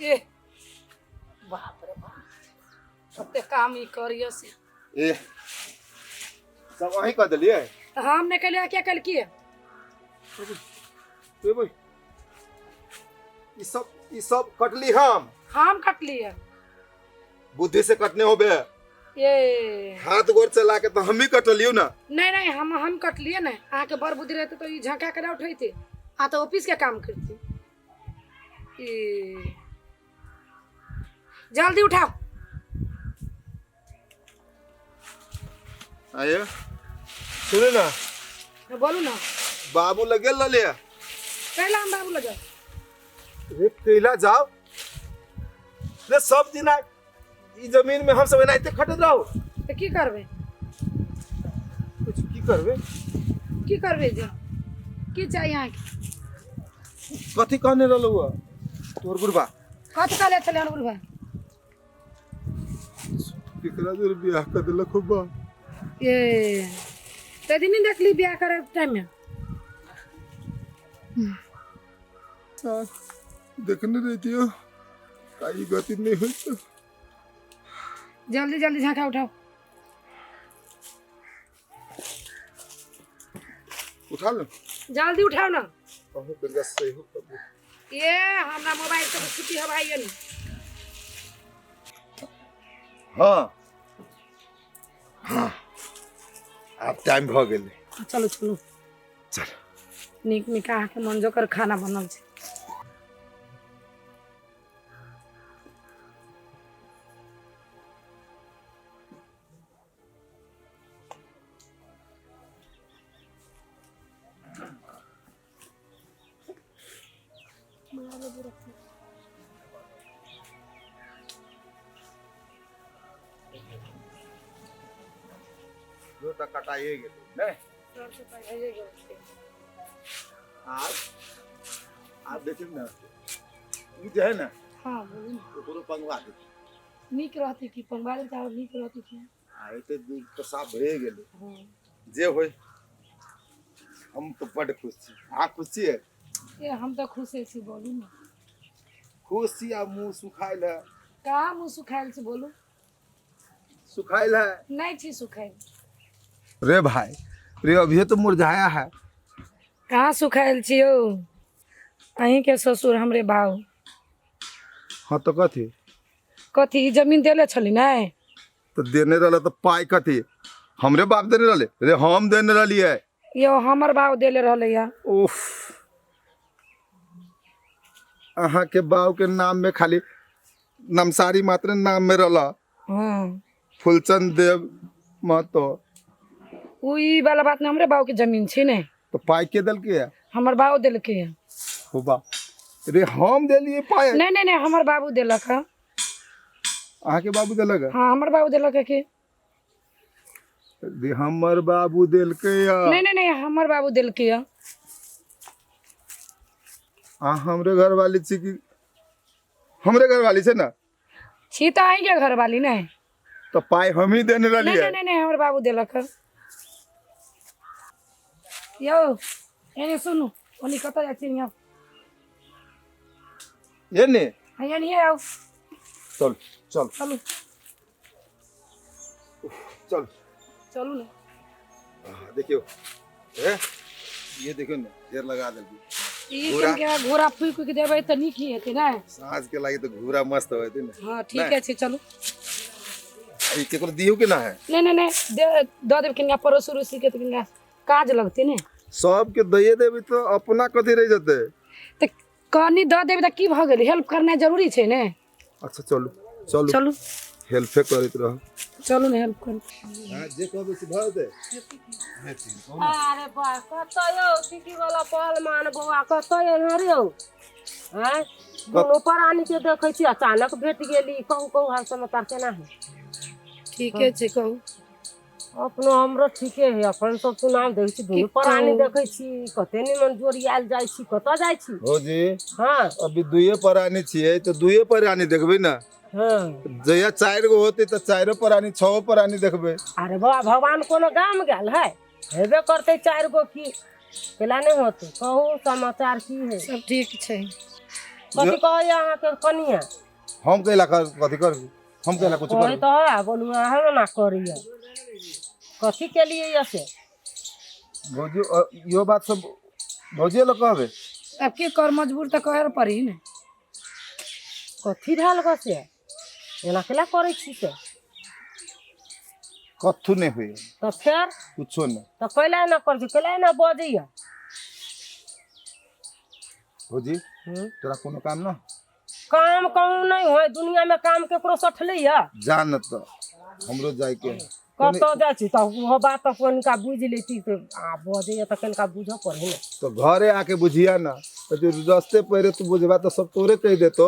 ए बाप रे बाप, कते काम ई करिय से। ए सब अहीं कऽ देलियै? तऽ हम नहि केलियै, के केलकियै? ए भाई, ई सब कटली हम। हम कटलियै। बुद्धि से कटने होबे। ए। हाथ गोर चला के तो हम ही कटलियो ना। नहीं नहीं, हम कटलियै ने। अहाँके बड़ बुद्धि रहते तो ई झाँका के उठैते आ तऽ ऑफिस के काम करती। ए जल्दी उठाओ। आइए, सुने ना। हाँ, बोलू ना। बाबू लग गेल रहलियै। कैला हम बाबू लग जाओ? रे कैला जाओ रे? सब दिन ई जमीन में हम सब एनाहिते खटैत रहो? तऽ की करबै? कुछ की करबै? की करबै जे की चाही अहाँके? कथी कहने रहलौ हँ तोहर बुढ़बा? कथी कहले छलै हमर बुढ़बा? केकरा जोर बियाह कर देलक हो बा? ए ते दिन नहीं देखली बियाह करे टाइम में। देखने रहती हो काई गति नहीं हुई तो। जल्दी जल्दी झाँका उठाओ। उठा लो। जल्दी उठाओ ना। कहूँ दुर्गा सही हो कभी। ये हमरा मोबाइल से छुट्टी हो भाई नहीं। हाँ हाँ, आब टाइम भऽ गेलै। चलू चलू। चल। नीक नीक अहाँके मन जोकर खाना बनल छै। जो तऽ कटाइए गेलै नहि? आब आब देखियौ ने, ओ जे है ने। हाँ, बोलू ने। ओकरो पंगवा दे। नीक रहतै कि पंगवा देबै तऽ आओर नीक रहतै कि। आ एते दूध तऽ साफ भए गेलै। हाँ। जे होय, हम तऽ बड्ड खुश छी। अहाँ खुश छियै? ए हम तऽ खुशे छी, बोलू ने। खुश छी आ मुँह सुखायल है? कहाँ मुँह सुखायल छै, बोलू। सुखायल है। नहीं छी सुखायल। रे भाई रे, अभी तो मुरझाया है। कहाँ सुखायल छी यौ? अहीँके ससुर हमरे बाउ। हाँ तो कथी? कथी, ई जमीन देले छली ने। तो देने रहले तो पाई कथी हमरे बाप देने रहले रे? हम देने रहलियै। यौ, हमर बाउ देले रहले या। उफ, अहाँ के बाप के नाम में खाली नमसारी मात्र नाम में रहला। फूलचंद देव महतो। उ ई वाला बात ने, हमरे बाउ के जमीन छी ने। तो पाई के देलके है? हमर बाउ देलकै है। हो बा रे, हम देलिए पाई। नहीं नहीं नहीं, हमर बाबू देलक है। अहाँ के बाबू देलक है? हाँ, हमर बाबू देलक है कि। रे, हमर बाबू देलके है। नहीं नहीं नहीं, हमर बाबू देलकै है। अहाँ हमरे घर वाली छी कि हमरे घर वाली छै ना? छी तऽ अहीँके घरवाली ने। तो पाई हम ही देने नहीं। रहलिए। नहीं नहीं नहीं, हमर बाबू देलक है। यौ, एने सुनू, ओनी कतऽ जाइ छी? यहाँ। ये ने। एनिहे आउ। चल चल। चलू। चल। चलू ने। हाँ, देखियो, ए ये देखियो ने, ढेर लगा देलकी। ई घोड़ा। कनिके घोड़ा फूकि फूकि देबै तऽ नीक ही हेतै ने। साँझ के लागे तो घूरा मस्त होते ने। हँ, ठीके छै, चलू। ई केकरो दियौ के ना है? नहीं नहीं नहीं, दे दऽ देब किनका, पड़ोस उड़ोसी के तऽ किनका काज लगतै ने। सबके दैये देबै तऽ अपना कथी रहि जेतै? तऽ कनी दऽ देबै तऽ की भऽ गेलै? हेल्प करनाइ जरूरी छै ने। अच्छा, चलू चलू। चलू। हेल्पे करैत रह। चलू ने, हेल्प करू। हाँ, जे कहबै से भऽ जेतै। अरे बा, कतऽ यौ सिटी वाला पहलमान बौआ, कतऽ एन्हर यौ? आँय, दुनू प्राणी के देखै छी, अचानक भेट गेली। कहू कहू, हाल समाचार केना है? ठीके छै, कहू। अपनो हमरो ठीके है। अपन सब सुनाउ। देखै छी दुनू की प्राणी कहू? देखै छी, कते निमन जोड़ियायल जाइ छी। कतऽ जाइ छी? हो जी। हाँ। अभी दुइये प्राणी छियै तऽ दुइये प्राणी देखबै ने। जहिया चारि गो होतै तऽ चारिो प्राणी, छओ प्राणी देखबै। अरे बाबा, भगवान कोनो गाम गेल है? हेबे करतै चारि गो की, केला नहि होतै? कहू, समाचार की है? सब ठीक छै। कथी कहैया अहाँके कनिया? हम कैला कर कथी करबी, हम कैला कुछ कहै करबी? तऽ है, बोलू अहाँ एना करैया, कथी केलियै ये से? भौजी, इहो बात सब भौजी लोग कहबे। अब की कर, मजबूर तऽ कहे पड़ी ने। कथी भेल गो से, एना केला करै छी से? कथू नहि होइए। तऽ फेर? कुछो नहि। तऽ कैला एना करै छी, कैला एना बजैया? भौजी, तोरा कोनो काम न? काम कहूँ नहि होय दुनिया में, काम केकरो सठले या? जा न तऽ हमरो जाइके है। कतऽ जाइ छी? तऽ ओहो बात तऽ कनिका बुझि लेती तऽ आ बजैया तऽ कनिका बुझऽ पड़ै ने। तो घरे आके बुझिया ना, तो जो रस्ते पर तू बुझबा तो सब तोरे कह देतो,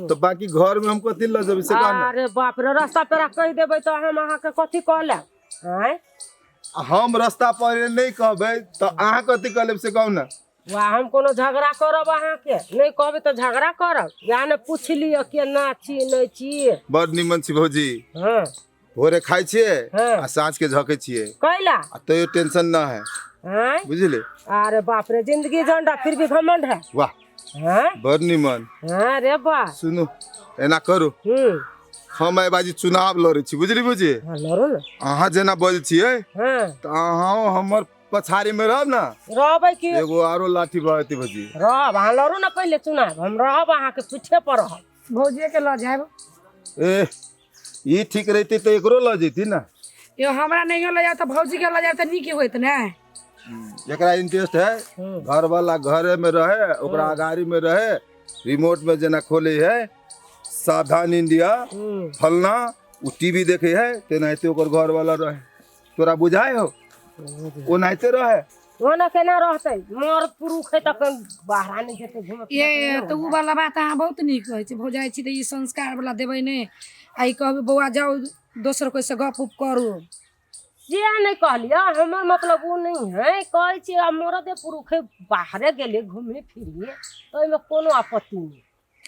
तो बाकी घर में हम कथी ल जेबै से कह ना। अरे बाप रे, रास्ता पेरा कहि देबै तऽ हम अहाँके कथी कहले आँय? आ हम रास्ता पर नहीं कहबै तो अहाँ कथी कह लेब से कहू ना। वा हम कोनो झगड़ा करब अहाँके? नहि कहबै तऽ झगड़ा करब? या ने पूछि लिअ केना छी नहि छी। बड़ निमन छी भौजी। हँ। भोरे खाइ छियै हँ। आ साँझ के झकै छियै। कैला? आ तैयो टेंशन न है। आँय? बुझली? अरे बाप रे, जिंदगी झंडा फिर भी घमंड है। वाह। हाँ। बड़ निमन। हाँ रे बा। सुनू, एना करू, हम एहि बाजी चुनाव लड़ै छी, बुझली भौजी? हाँ, लड़ू ने। अहाँ जेना बजै छियै हाँ। तऽ अहाँ हमर पछाड़ी में रहब ना? रहबै की। एगो आरो लाठी भऽ जेतै भौजी। रहब, अहाँ लड़ू ने पहिले चुनाव, हम रहब अहाँके पीछे पर रहब। भौजिए के लऽ जायब। ए, ई ठीक रहितै तऽ एकरो लऽ जैती ने। यो हमरा नहियो लऽ जायब तऽ भौजी के लऽ जायब तऽ नीक होइत ने। एकरा इंटरेस्ट है घर वाला घरे में रहे, ओकरा अगाड़ी में रहे, रिमोट में जेना खोले है सावधान इंडिया फलना, उ टीवी देखे है तेनाहिते ओकर घर वाला रहे। तोरा बुझाय हो ओनाहिते रहे? ओना केना रहतै, मर्द पुरुष है तऽ बाहर नहि जेतै घूमे? ये तऽ उ वाला बात अहाँ बहुत नीक कहै छी। भौजाइ छी तऽ ई संस्कार वाला देबै ने, आ ई कहबै बौआ जाउ दोसर कोइसँ गप उप करू? से नहि कहलियै, हमर मतलब ओ नहि है। कहै छियै आब मरदे पुरुष है, बाहरे गेलै घूमे फिरिए तऽ ओहिमे कोनो आपत्ति नहि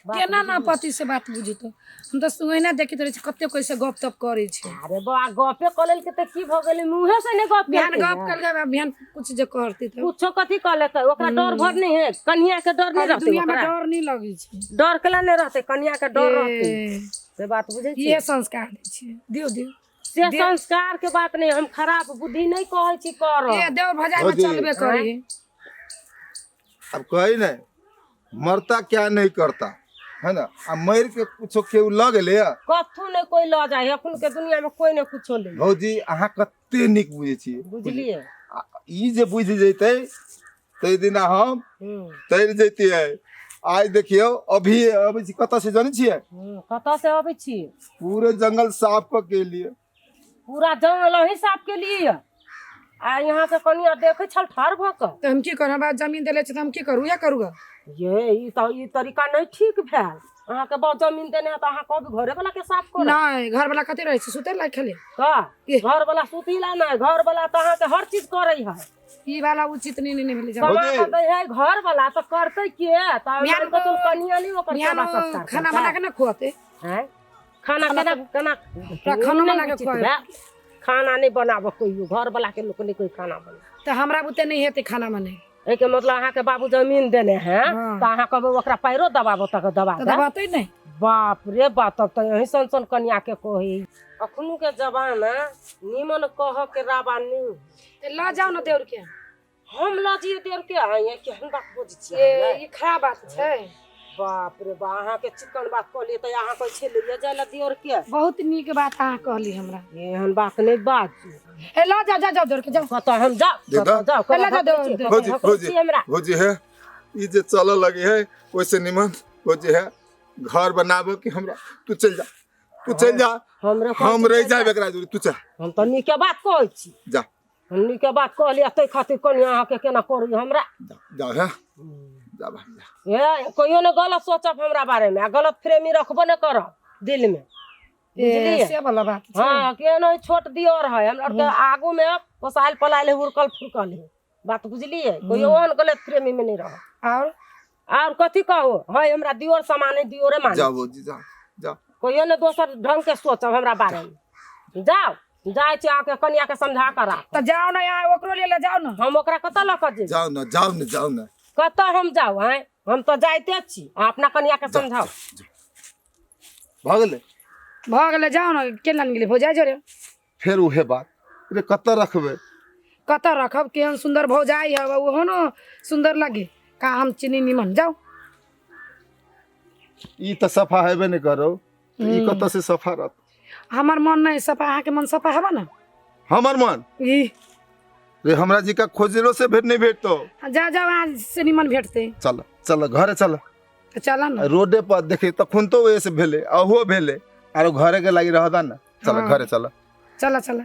बात। केना ना पति से बात बुझतो, हम तऽ ओहिना देखैत रहै छी कते कोइसँ गप तप करै छै। अरे बौआ, गपे कऽ लेलकै तऽ की भऽ गेलै? मुँहे से नहि गप बिहान केलकै? गप केलकै, बिहान कुछ जे करती तऽ? कुछो कथी कऽ लेतै? ओकरा डर भर नहि है, कनिया के डर नहि रहतै? दुनिया में ओकरा डर नहि लगै छै। डर केला नहि रहतै? कनिया के डर रहतै। ए, से बात बुझै छियै? इहे संस्कार दै छियै, दियौ दियौ। से संस्कार के बात नहि, हम खराब बुद्धि नहि कहै छी कर। ए देवर भजाइ में भौजी। चलबे करी। अब कही नहीं, मरता क्या नहीं करता है ना, आ मर के कुछो केहू लऽ गेलै या? कथू नहि कोई लऽ जाइ, अखन के दुनिया में कोई नहि कुछो ले। भौजी, अहाँ कते नीक बुझै छियै। बुझलियै? आ ई जे बुझि जैतै ताहि दिना हम तैर जैतियै। आइ देखियौ, अभी अबै छी कतऽ से जानै छियै? कतऽ से अबै छी? पूरे जंगल साफ कऽ के एलियै। पूरा जंगल अहीं साफ केलियै आ यहाँ के कनिया देखै छल ठाढ़ भऽ कऽ? तऽ हम की करू? हमरा जमीन देले छै तऽ हम की करू? उएह करू गऽ। ये ई तऽ ई तरीका नहि ठीक भेल। अहाँके बहुत जमीन देने है तऽ अहाँ कहबै घरे वाला के साफ करू? नहि, घर वाला कते रहै छै सुतै लायक खाली। का घर वाला सुतीला नहि, घर वाला तऽ अहाँके हर चीज करै है। ई वाला उचित नहि नहि भेलै। कमा भौजी। कऽ दै है घर वाला तऽ करतै के तऽ? बिहान मानि कऽ चलू कनिया नहि ओकर बिहान सेवा सत्कार खाना करतै। बना के ने खुआते? आँय? खाना केना केना? खानो नहि बना के उचित खुआबै। भेल। खाना नहि बनाबऽ कहियो, घर वाला के लोक नहि कोइ खाना बना। तऽ हमरा बुते नहि हेतै खाना बने। एहिके मतलब अहाँके बाबू जमीन देने है हाँ। तऽ अहाँ कहबै ओकरा पैरो दबाबो तक दबा तऽ दे? दबातै नहि। बाप रे बाप, तब तऽ यही सन सन कनिया के कही। अखनु के जमाना निमन कह के राबा नहीं। तऽ लऽ जाउ ने देवर के। हम लऽ जियै देर के? आइए केहन बात बजै ए छियै? ई खराब बात छै। बाप रे बा, अहाँके चिकन बात कहलियै तऽ अहाँ कहै छियै लैए जाय लए दियोर के। बहुत नीक बात अहाँ कहली हमरा। एहन बात नहि बाजू। ए लऽ जाउ, जाउ जाउ देवर के, जाउ। कतऽ हम जाउ? देखा। कतऽ जाउ? लऽ जाउ देवर के। भौजी, भौजी। छी हमरा। भौजी है, ई जे चलऽ लगे है ओहिसे निमन भौजी है घर बनाबो कि हमरा। तू चलि जा, तू चलि जा। हमरे कहै हम छी रहि चलि जायब जा। एकरा जोड़ी, तू चल। हम तऽ नीके बात कहै छी। जा। हम नीके बात कहलियै, ताहि खातिर कनिया अहाँके केना करू हमरा? जा जा है, जा भाई जा। ए कहियो ने गलत सोचब हमरा बारे में आ गलत फ्रेमी रखबो ने करब दिल में, ए, बुझलियै? से वाला बात छै। हाँ, के नहीं छोट दियर है, हमरा आरके आगू में पोसायल पलायल है, उड़कल फुरकल है, बात बुझलियै? कहियो ओहन गलत फ्रेमी में नहीं रह। और और कथी कहू है, हमरा दियोर समान है, दियोरे माने। जा भौजी, जा जा। कहियो ने दोसर ढंग के सोचब हमरा बारे में। जाओ, जाइ छी अहाँके कनिया के समझा कर राख। तऽ जाउ ने, यहाँ ओकरो ले ले जाउ ने। हम ओकरा कतऽ लऽ कऽ जेबै? जाओ ना, जाओ ना, जाओ ना। कतऽ हम जाउ? आँय? हम तऽ जाइते छी अहाँ अपना कनिया के समझाउ। भऽ गेलै। भऽ गेलै, जाउ ने, केना ने गेलै भौजाइ जोरे? फेर उहे बात रे, कतऽ रखबै? कतऽ रखब? केहन सुन्दर भौजाइ है, ओहो ने सुन्दर लगे का हम चिनी निमन। जाउ। ई तऽ सफा हेबे नहि करो, तऽ ई कतऽ से सफा रहत? हमर मन नहि सफा, अहाँके मन सफा हेबा ने? हमर मन ई रे, हमरा जी का खोजलो से भेट नहीं भेटतो। जा जाओ, अहाँ से निमन भेटतै। चल चल, घरे चल। तऽ चल ने। रोडे पर देखे तखन तो वैसे भेले, अहो भेले, आरो घरे के लागि रहता ना। चल। हाँ। घरे चल। चल चल।